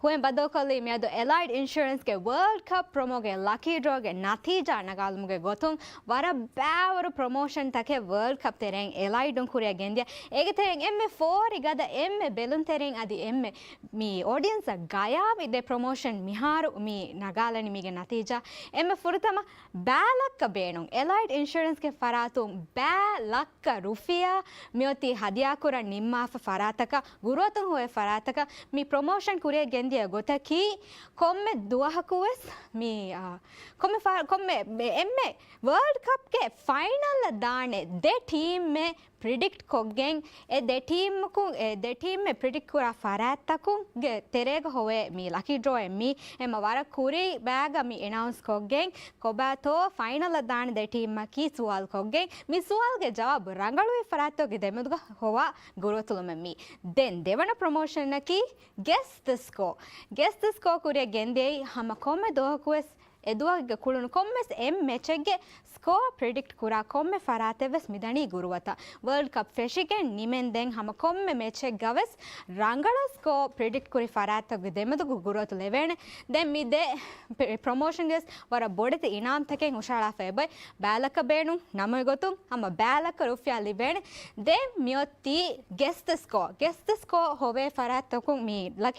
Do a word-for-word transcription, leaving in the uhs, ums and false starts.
ހުއެން ބައްދަލުކޮށްލީ މިއަދު އެލައިޑް އިންޝުރެންސްގެ ވަރލްޑް ކަޕް ޕްރޮމޯގެ ލަކީ ޑްރޯގެ ނަތީޖާ ނަގާލުމުގެ ގޮތުން ވަރަށް ބާވަރު ޕްރޮމޯޝަންތަކެއް ވަރލްޑް ކަޕް ތެރެއިން އެލައިޑުން ކުރިއަށް ގެންދިޔަ. އޭގެ ތެރެއިން އެންމެ ފޯރި ގަދަ އެންމެ ބެލުންތެރިން އަދި އެންމެ މި އޮޑިއންސަށް ގަޔާވި ދެ ޕްރޮމޯޝަން މިހާރު މި ނަގާލަނީ މީގެ ނަތީޖާ. އެންމެ ފުރަތަމަ ބައި ލައްކަ ބޭނުން. އެލައިޑް އިންޝުރެންސްގެ ފަރާތުން ބައި ލައްކަ ރުފިޔާ މިއޮތީ ހަދިޔާކުރަން ނިންމާފަ ފަރާތަކަށް، ގުރުއަތުން ހުވޭ ފަރާތަކަށް މި ޕްރޮމޯޝަން ކުރިއަށް ގެންދިޔަ ގޮތަކީ، ކޮންމެ ދުވަހަކުވެސް މި، އާ، ކޮންމެ ފަ-، ކޮންމެ އެންމެ ވަރލްޑް ކަޕްގެ ފައިނަލަށް ދާނެ ދެ ޓީމެއް ޕްރިޑިކްޓް ކޮށްގެން، އެ ދެ ޓީމަކުން، އެ ދެ ޓީމެއް ޕްރިޑިކްޓް ކުރާ ފަރާތްތަކުންގެ ތެރޭގަ ހޮވޭ މި ލަކީ ޑްރޯއެއް މީ. އެމަ ވަރަށް ކުރީ ބައިގަ މި އެނައުންސް ކޮށްގެން، ކޮބާތޯ ފައިނަލަށް ދާނެ ދެ ޓީމަކީ ސުވާލު ކޮށްގެން، މި ސުވާލުގެ ޖަވާބު ރަނގަޅުވި ފަރާތްތަކުގެ ދެމެދުގަ ހޮވާ ގުރުއަތުލުމެއް މީ. ދެން ދެވަނަ ޕްރޮމޯޝަނަކީ ގެސް ދަ ސްކޯ. ގެސް ދަ ސްކޯ ކުރިއަށް ގެންދިޔައީ ހަމަ ކޮންމެ ދުވަހަކުވެސް އެ ދުވަހުގެ ކުޅުނު ކޮންމެސް އެއް މެޗެއްގެ ސްކޯ ޕްރިޑިކްޓް ކުރާ ކޮންމެ ފަރާތެއް ވެސް މިދަނީ ގުރުއަތަށް. ވަރލްޑް ކަޕް ފެށިގެން ނިމެންދެން ހަމަ ކޮންމެ މެޗެއްގަ ވެސް ރަނގަޅަށް ސްކޯ ޕްރިޑިކްޓް ކުރި ފަރާތްތަކުގެ ދެމެދުގަ ގުރުއަތު ލެވޭނެ. ދެން މި ދެ ޕްރޮ-، ޕްރޮމޯޝަންގެ ވެސް ވަރަށް ބޮޑެތި އިނާމްތަކެއް ހުށަހަޅާފަ އެބައޮތް. ބައި ލައްކަ ބޭނުން ނަމުގެ ގޮތުން ހަމަ ބައި ލައްކަ ރުފިޔާ ލިބޭނެ. ދެން މިއޮތީ ގެސް ދަ ސްކޯ. ގެސް ދަ ސްކޯ ހޮވޭ ފަރާތްތަކުން މި ލަކީ